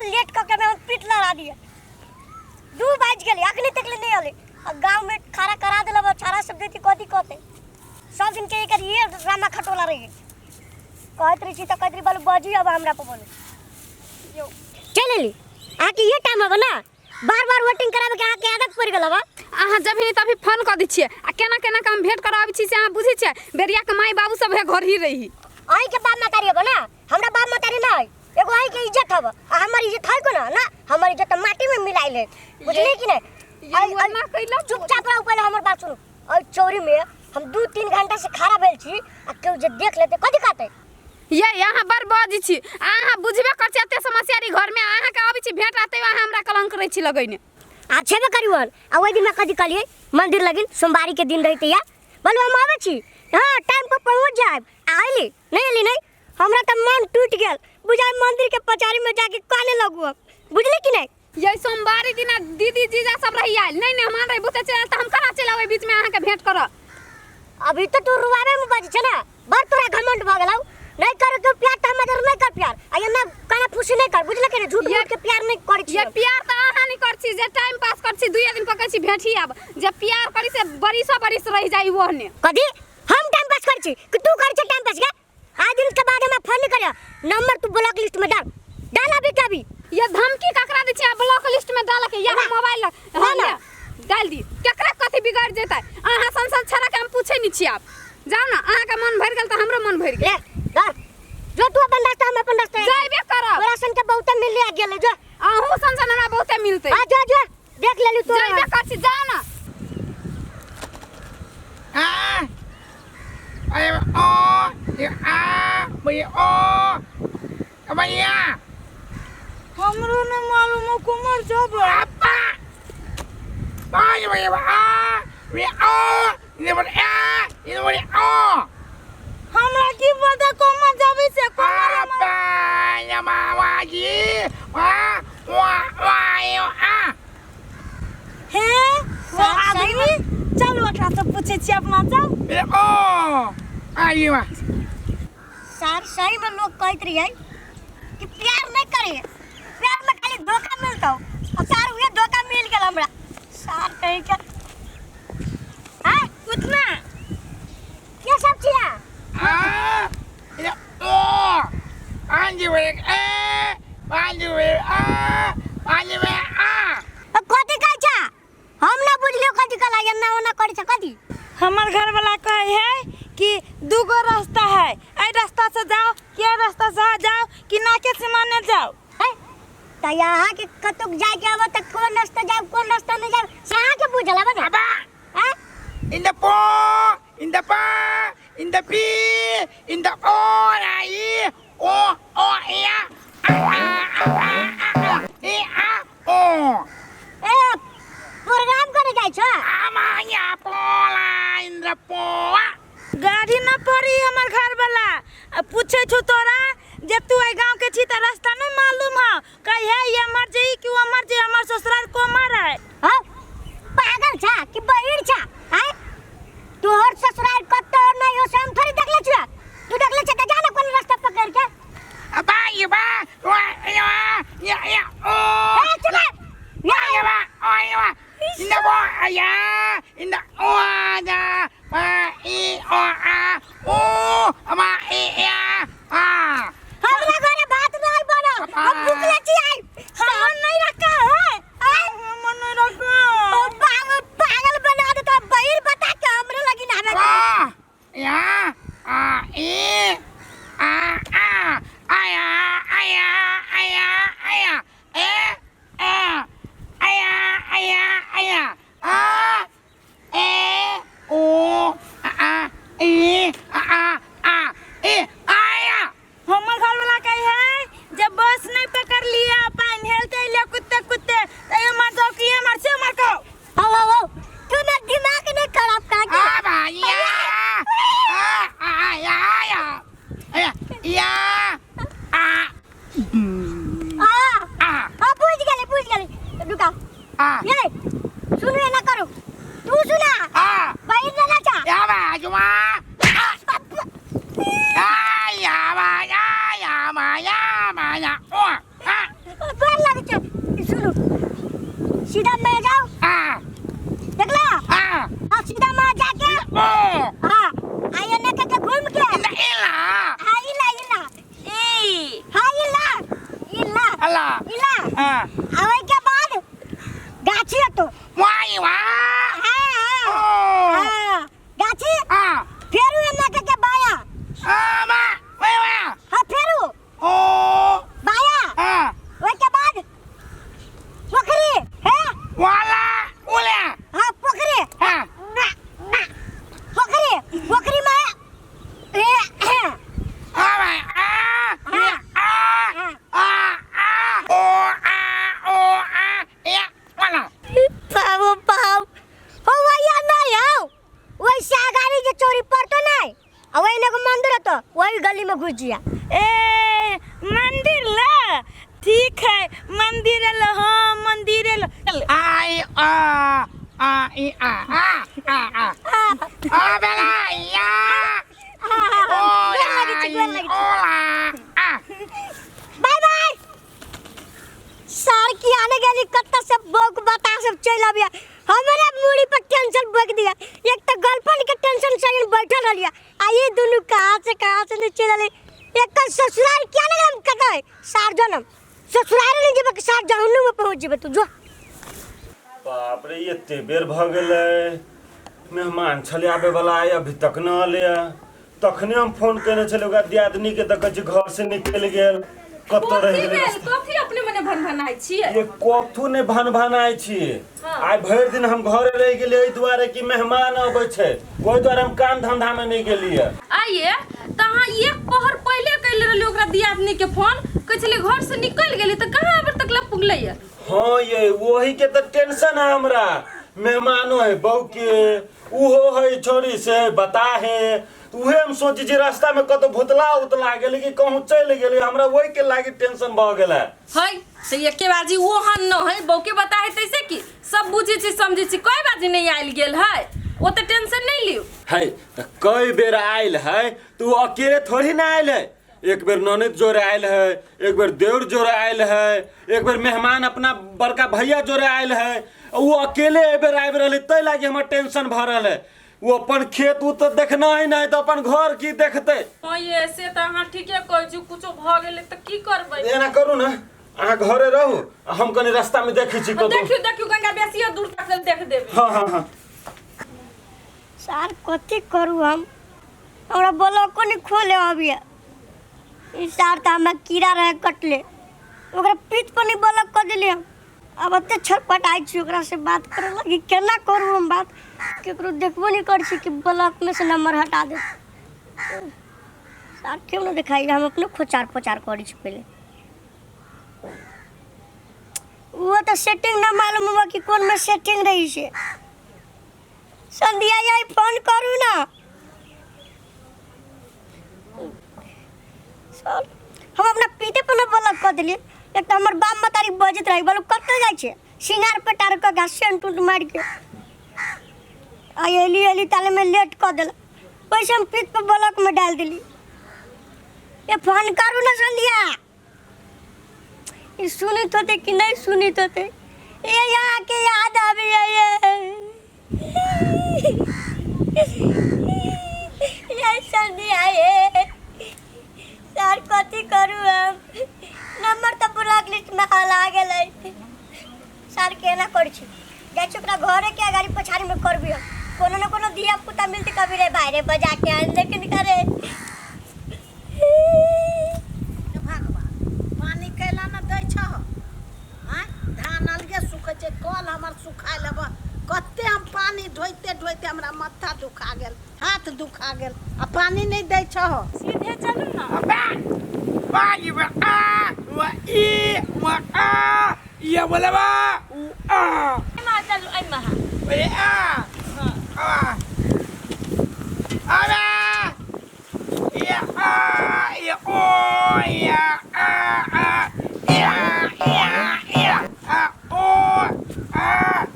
कते लेट कऽ के हम पीठ लड़ा दिए। 2 बाजि गेलै, अखनी तक ले नहि अलै। आ गाँव में खड़ा करा देलक, छाड़ा सब देती कथी कहते। सब दिन के एकर ये ड्रामा खटोला रही। कहैत रही छी तऽ कहैत रही बोलू बजी अब हमरा पर बोलू। यौ चलि एली अहाँके, ये टाइम हबे ना बार बार वेटिंग कराबे के अहाँके आदत पड़ि गेल हबे। अहाँ जब ही तभी फोन कऽ दै छियै आ केना केना के हम भेंट कराबै छी से अहाँ बुझै छियै। बेरिया के माय बाबू सब है घर ही रही। अहीं के बाप महतारी हबे ना, हमरा बाप महतारी ना है। एगो अहीं के इज्जत हबे आ हमर इज्जत है कोना ना, हमर इज्जत तऽ माटी में मिलाइल है, बुझलियै कि नहीं? ये वरना कैला चुपचाप रहू, पहिले हमर बात सुनू। एहि चौरी में हम 2-3 घंटा से खड़ा भेल छी आ केओ जे देख लेते कथी कहते? ये अहाँ बड़ बजै छी, अहाँ बुझबे कर छी एते समस्या रही घर में, अहाँ के अबै छी भेंट आते अहाँ हमरा कलंक रहै छी लगैने। आ छेबे करियौ। आ ओहि दिन कथी कहलियै मंदिर लगिन सोमवारी के दिन रही तैया बोलू हम आबै छी, हाँ टाइम पर पहुँच जायब। आ अयली नहीं, अयली नहीं, हमरा तऽ मन टूटि गेल, बुझाय मंदिर के पचारी में जाके काने लगू हम, बुझली कि नहीं? ये सोमवारी दिना दीदी जीजा सब रही आयल नहीं मेहमान रही बुते चल त हम कना चल आबै बीच में अहाँ के भेंट करब। अभी तो तू रुआबे में बज छे ना, बड़ तोरा घमंड भ गेलौ। नहीं कर के प्यार त हमर नहीं कर प्यार, आ ये ना काना फूसी नहीं कर, बुझले के नहीं? झूठ मूठ के प्यार नहीं करै छी। ये प्यार त अहाँ नहीं कर छी जे टाइम पास कर छी, दुइये दिन पकै छी भेंट ही आब, जे प्यार करी से बरिसो बरिस रह जाई ओहने। कथी हम टाइम पास कर छी कि तू कर छे टाइम पास के? आज दिन के बाद हमरा फोन नहीं करियो, नंबर तू ब्लॉक लिस्ट में डाल डाल अभी के अभी। ये धमकी ककरा दै छी ब्लॉक लिस्ट में डाल के? ये हम मोबाइल ना ना डाल दी, केकरा कथी बिगड़ जेतै? अहाँ सन सन छड़ा के हम पूछै नहीं छी। आप जाओ ना, अहाँ के मन भरि गेल त हमरो मन भरि गेल। ले डाल जो तू अपन रास्ता हम अपन रास्ता जाइबे करब। तोरा सन के बहुते मिल गेल, जो अहूँ सन सन हमरा बहुते मिलतै। आ जो जो देख लेलु तोरा। जाइबे कर छी, जा ना। आ अरे ओ ये आ भैया ओ भैया हमरो न मालूम हो कुमर जब पापा भाई भैया आ भैया ओ ये बोले आ ये बोले ओ हमरा की पता कुमर जबे से कुमर पापा या मामा जी वा वा वा यो आ हे वो आदमी चल ओकरा से पूछे छी अपना चल। ये ओ आइए वा सर सही में लोग कहत रहिए कि प्यार नहीं करे, प्यार में खाली धोखा मिलता हो, और सर उहे धोखा मिल गेल हमरा। सर कहीं के हां उतना के सब छिया आ ये ओ आंजी वे ए आंजी वे आ आंजी वे आ कथी कहै छा? हम ना बुझलियो कथी कहला, एना ओना करै छा कथी? हमर घर वाला कहे है कि दूगो रास्ता है, एहि रास्ता से जाओ कि एहि रास्ता से जाओ कि नाके सीमाने जाओ। है त यहाँ के कतोक जाए के आबो त कोन रास्ता जाए कोन रास्ता नहीं जाए से अहाँ के बुझल आबे ना? अबा हैं? In the po in the pa in the p in the o la i o o e a a a a a e a o। A programme करे जाय छ? Amanya pola indra poa गाड़ी न पड़ी हमर घर वाला आ पूछे छौ तोरा जे तू एहि गांव के छी त रास्ता नहीं मालूम है, कहे है ये मर जाई कि वो मर जाई, हमर ससुराल कोमर है। हाँ पागल छा कि बहिर छा? हैं तोहर ससुराल कत्तो नहीं हो से हम थोड़ी देखले छिया, तू देखले छ त जा ना कोन रास्ता पकड़ के। ba ya ba wa ya ya ya o ए चुप ya ya ba o ya ba in the bo ya in the o da ba i o a o ma i ya a। हमरा घरे भात नहीं बनल, हम भूखले छी आई। हमर नहीं रखा है, हमर नहीं रखा। ओ पागल पागल बना देता बहिर बता के हमरे लगी ना आवे। A ya a i a a a ya a ya a ya a ya e a a ya a ya a ya a e o a a i a a a e a ya। हमर घर वाला कहे है जब बस नहीं पकड़ लिया पानी हेलते ले कुत्ते कुत्ते तो ये मर जाओ कि ये मर से मर को। आओ आओ आओ तू ना दिमाग नहीं खराब कर के। A ba ya a a ya ya ya ya a आ a आ बुझ गेली बुझ गेली रुका a ये सुनू एना करू तू सुना a बहिर ना चा ya ba juma a ya ba ya ya ma ya ma ya o a बल सुनू सीधा में जाओ आ देखला आ हाँ सीधा में जाके ओ हाँ आ एने के घूम के इला इला हाँ इला इला ई हाँ इला इला अला इला आ आवे के बाद गाछी हतो वाई वा हाँ ओ हाँ हाँ गाछी आ फेरू एने के बाया आ मा वे वा हाँ फेरू ओ बाया आ ओई के बाद पोखरी है वाला उला हाँ पोखरी हाँ ना ना पोखरी पोखरी में ए आ वा आ ए आ आ आ ओ आ ओ आ ए वाला पाव पाव हो वही नहीं हो वैसे आगाड़ी जे चोरी पड़तो नहीं आ वही एगो मंदिर तो वही गली में घुस जिया ए मंदिर ला ठीक है मंदिर ल हाँ मंदिर ल आई आ आ ई आ आ आ आ आ बेला या ओ गोर लगै छी, गोर लगै छी। ओला आ बाय बाय सार की आने गेली कत्ता से बौक बता सब चल अबिया हमरे मूड़ी पर टेंशन बक दिया एक तो गर्लफ्रेंड के टेंशन से बैठल रहलिया आ ये दुनू कहाँ से नहीं चल अले एक ससुराल क्या लगे हम कत है सार जनम ससुराल नहीं जेबे कि सार जहन्नुम में पहुंच जेबे तू जो बाप रे एते बेर भऽ गेलै मेहमान छलै आबैवला आइ अभी तक न एलैए तखने हम फोन केने छलियै ओकरा दियादनीके तऽ कहै छै घरसँ निकलि गेल कतऽ रहि कथी गेलै भेल कथी अपने मने भनभनाइ छियै ये कथू नहि भनभनाइ छी आइ भरि दिन हम घरे रहि गेलियै एहि दुआरे कि मेहमान अबै छै ओहि दुआरे हम काम धंधामे नहि गेलियै आइए तऽ अहाँ एक पहर पहिले कैले रहलियै ओकरा दियादनी के फोन कहै छलियै घर से निकलि गेली तऽ कहाँ अबर तक लग पुगलैया हाँ ये वही के तऽ टेंशन है हमरा मेहमानो है बहू के उहो है छोरी से बता है उहे हम सोची छी रास्ता में कतौ भुतला उतला गेलै कि कहूँ चलि गेलै हमरा ओहि के लागी टेंशन भऽ गेलै है तऽ एके बाजी ओ हन न है बौके बता है तैसे की सब बुझै छी समझै छी कोई बाजी नहीं आयल गेल है ओ तऽ टेंशन नहीं लियौ है तऽ कई बेर आयल है तऽ ओ अकेले थोड़ी ना आयल है एक बेर ननद जोड़े आयल है एक बेर देवर जोड़े आयल है एक बेर मेहमान अपना बड़का भैया जोड़े आयल है ओ अकेले एहि बेर आबि रहलै ताहि लागी हमर टेंशन भऽ रहल है ओ अपन खेत उत तऽ देखना ही नहि तऽ अपन घर की देखतै हँ ये से तऽ अहाँ ठीके कहै छी कुछो भऽ गेलै तऽ की करबै एना करू ने अहाँ घरे रहू आ हम कनि रास्तामे देखै छी कतौ देखियौ देखियौ गंगा बेसिए दूर तक देख देबै हँ हँ हँ सार कथी करू हम हमरा ब्लॉको नहीं खोले अबिया ई सार तऽ हमरा कीड़ा रहे कटले ओकरा पीठ पर नहीं ब्लॉक कऽ देलियै हम आब एते छटपटाइ छी ओकरा से बात करे लगी केना करू हम बात केकरो देखबो नहीं करै छी कि ब्लॉक में से नंबर हटा दे सार क्यों नहीं देखाइ हम अपने खोचार खोचार करै छी पहिले वो तऽ सेटिंग ना मालूम हुआ कि कोन में सेटिंग रही छै संध्या याई फोन करू ना सर हम अपना पीठे पर ब्लॉक कऽ देलियै एक तऽ हमर बाप मतारी बजैत रहै बोलू कतऽ जाइ छै सिंगार पेटार कऽ के सेंट उंट मारि के आ एली एली ताले में लेट कऽ देलक वैसे हम पीठ पर ब्लॉक में डाल देली ये फोन करू ना संध्या ई सुनैत होतै कि नहि सुनैत होतै ये अहाँके याद आबैए ये ये संध्या ये सर कथी करू हम नंबर तऽ ब्लॉक लिस्ट में हला गेलै सर केना करै छी जाइ छी ओकरा घरे के अगाड़ी पछाड़ी में करबी हम कोनो न कोनो धिया पुता मिलते कभी रे बाहरे बजा के आन लेकिन करे भगवान पानि कैला ने दै छह आँय धान अलगे सुखै छै कल हमर सुखा लेबह कते हम पानि ढोइते ढोइते हमरा माथा दुखा गेल हाथ दुखा गेल आ पानि नहि दै छह सीधे चलू ना बा बा ये बा आ वा ई वा आ ये बोला बा उ आ एहिमे चलू एहिमे अरे आ आ अरे या आ या ओ या आ आ या या या आ ओ आ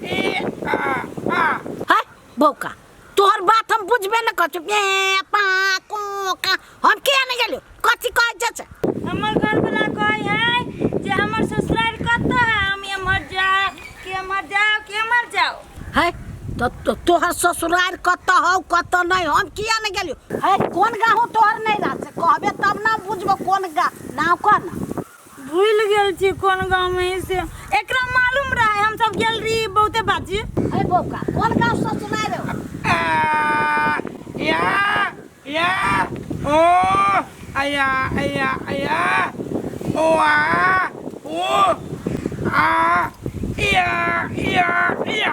ई आ आ है बौका तोहर बात हम बुझबे न कर ए पा को का हम किया नहीं गेलियो कथी कहै छै हमर घरवला कहै है जे हमर ससुराल कतऽ है हम एम्हर है तो तोहर ससुराल कतऽ हौ कतऽ नहीं, हम किया नहीं गेलियो? है कोन गाँव तोहर नहीं रह से कहबे तब ना बुझबो कोन गाँव, नाव कह ना। भूल गेल छी कोन गाँव में से, एकरा मालूम रहे, हम सब गेल रही बहुते बाजी। है बौका कोन गाँव ससुराल हौ? आ या या ओ आया आया आया ओ आ ओ आ या या या।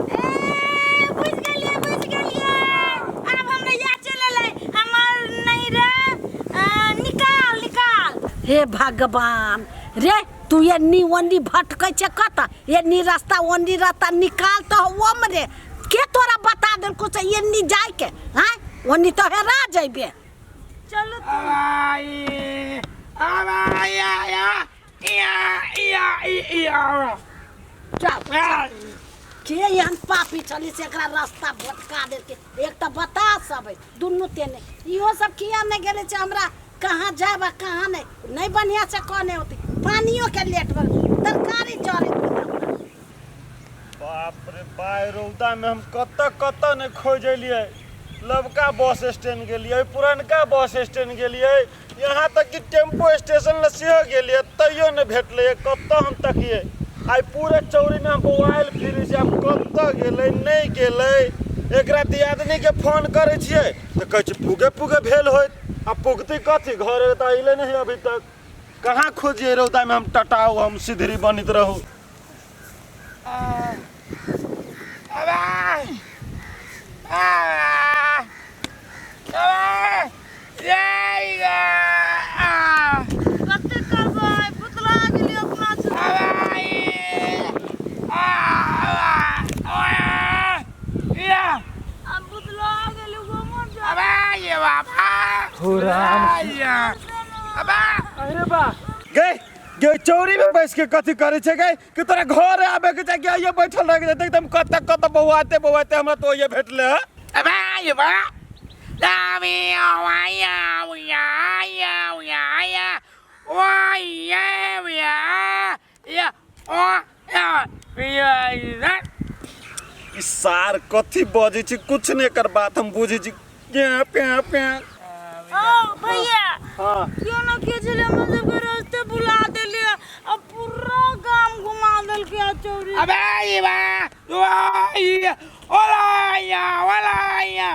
ए बुझ गेलिए बुझ गेलिए, आब हमरा याद चल एलै, हमर नहीं रे निकाल निकाल। हे भगवान रे, तू ये नी ओनी भटकै छै कतऽ, ये नी रास्ता ओनी रास्ता निकाल तो ओम रे, के तोरा बता देलको से ये नी जाय के? हाँ ओनी तो हेरा जइबे। चलो आवाई आवाई या या या या। चल के एहन पापी छली से एकरा रास्ता भटका देलकै? एक तऽ बता सब है दुनू तेने, इहो सब किया नहि गेलै छै हमरा कहाँ जायब आ कहाँ नहीं, नहीं बढ़िया से कहने होती, पानियो के लेट भऽ गेल, तरकारी जरैत होत हमरा। बाप रे बा, रौदा में हम कतऽ कतऽ नहि खोजलियै। लबका बस स्टैंड गेलियै, पुरनका बस स्टैंड गेलियै, यहाँ तक कि टेम्पो स्टेशन लए सेहो गेलियै, तैयो नहि भेटलै। कतऽ हम तकियै? आइ पूरे चौरी में हम बौआयल फिरै छी, आब कतऽ गेलै नहि गेलै। एकरा दियादनीके फोन करै छियै तऽ कहै छै पुगे पुगे भेल होइत, आ पुगती कथी, घरे तऽ अयलै नहि अभी तक। कहाँ खोजियै रौदा में हम टटाउ, हम सिधरी बनैत रहू। आवाई आ आ या या आ कते करबै, पुतला गेलिए अपना से। आवाई आ आ या। अब पुतला गेलिए घूमो जा। आवाई बाबा हो राम। अबा अरे बा गई गे, चौरी में बैस के कथी करे छै गई? कि तोरा घर आबे के चाही कि आइए बैठल रह के एकदम कत कत बौआते बौआते हमरा तो ये भेटले है। अबा बा दामी आवाया या या या या वाई या या या ओ या या। ई सार कथी बजै छै, कुछ नहि एकर बात हम बुझै छी। प्या प्या प्या। ओ भैया। हाँ क्यों ना के छले हमरा सबके रास्ते भुला देलिए, अब पूरा गाम घुमा देलकै आ चौरी। अबे ये बा वाई ओला या ओला या।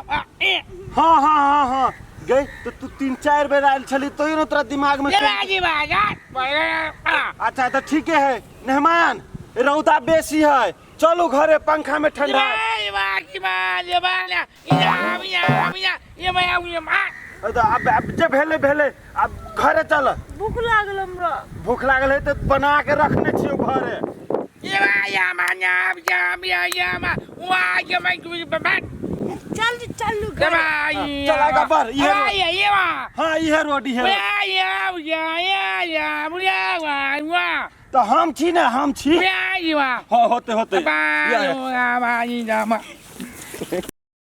हाँ हाँ हाँ हाँ गई तो तू 3-4 बेर आयल छली तैयो न तोरा दिमाग में। ये बा ये बा या। अच्छा तो ठीके है मेहमान, रौदा बेसी है, चलू घरे पंखा में ठंडा। ये बा की बा ये बा या या या ये बा या मा। तो अब जे भेले भेले, अब घरे चल। भूख लागल हमरा। भूख लागल है तो बना के रखने छियो घरे। ये बा या मा या या या या मा वा ये मा बा। चल चलू घर। चल आगा बढ़, ये रोड। ये ये बा। हाँ इहे रोड इहे रोड। या या या या या या वा वा। तो हम छी ना, हम छी। या ये बा। हाँ होते होते। बा या, या। या बा या मा।